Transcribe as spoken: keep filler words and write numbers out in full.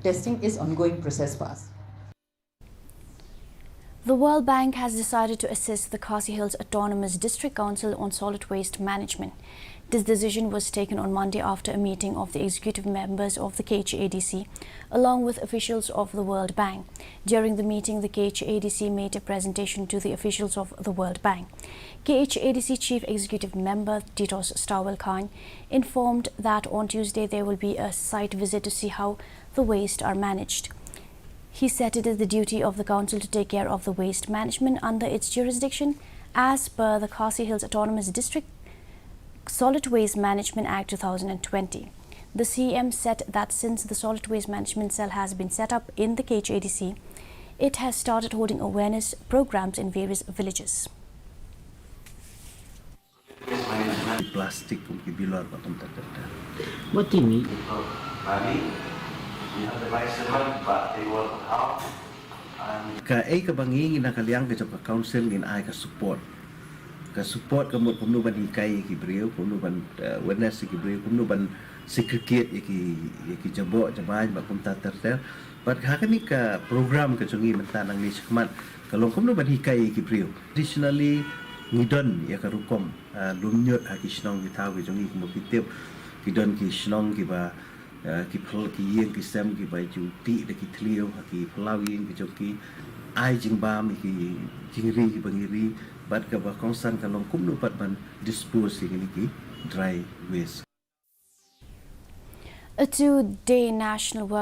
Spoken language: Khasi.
Testing is ongoing process for us. The World Bank has decided to assist the Khasi Hills Autonomous District Council on solid waste management. This decision was taken on Monday after a meeting of the executive members of the K H A D C, along with officials of the World Bank. During the meeting, the K H A D C made a presentation to the officials of the World Bank. K H A D C Chief Executive Member Titos Stawell Khan informed that on Tuesday there will be a site visit to see how the waste are managed. He said it is the duty of the council to take care of the waste management under its jurisdiction as per the Khasi Hills Autonomous District Solid Waste Management Act two thousand twenty. The C M said that since the Solid Waste Management Cell has been set up in the K H A D C, it has started holding awareness programs in various villages. Plastik kum ki bilor ba kum ta ter ter. What do you mean? Ka ei ka ba ngi ngi na ka liang ka jong ka council ngin ai ka support. Ka support ka mut kumno ban hikai ïa ki briew, kumno ban, eh, awareness ïa ki briew, kumno ban segregate ïa ki, ïa ki jaboh jabai ba kum ta ter ter. Bad ha kane ka program ka jong ngi mynta nangne shakhmat ka long kumno ban hikai ïa ki briew. Traditionally ngi don ïa ka rukom, ah, lum ñiut ha ki shnong ki thaw ki jong ngi, kumba phi tip ki don ki shnong kiba, ah, ki phylla-, ki ïing ki sem kiba ju tih da ki thliew ha ki phyllaw ïing ki jong ki. Ai jingbam ïa ki jingri kiba ngi ri, bad kaba kongsan ka long kumno pat ban dispose ïa kine ki dry waste. A two-day national work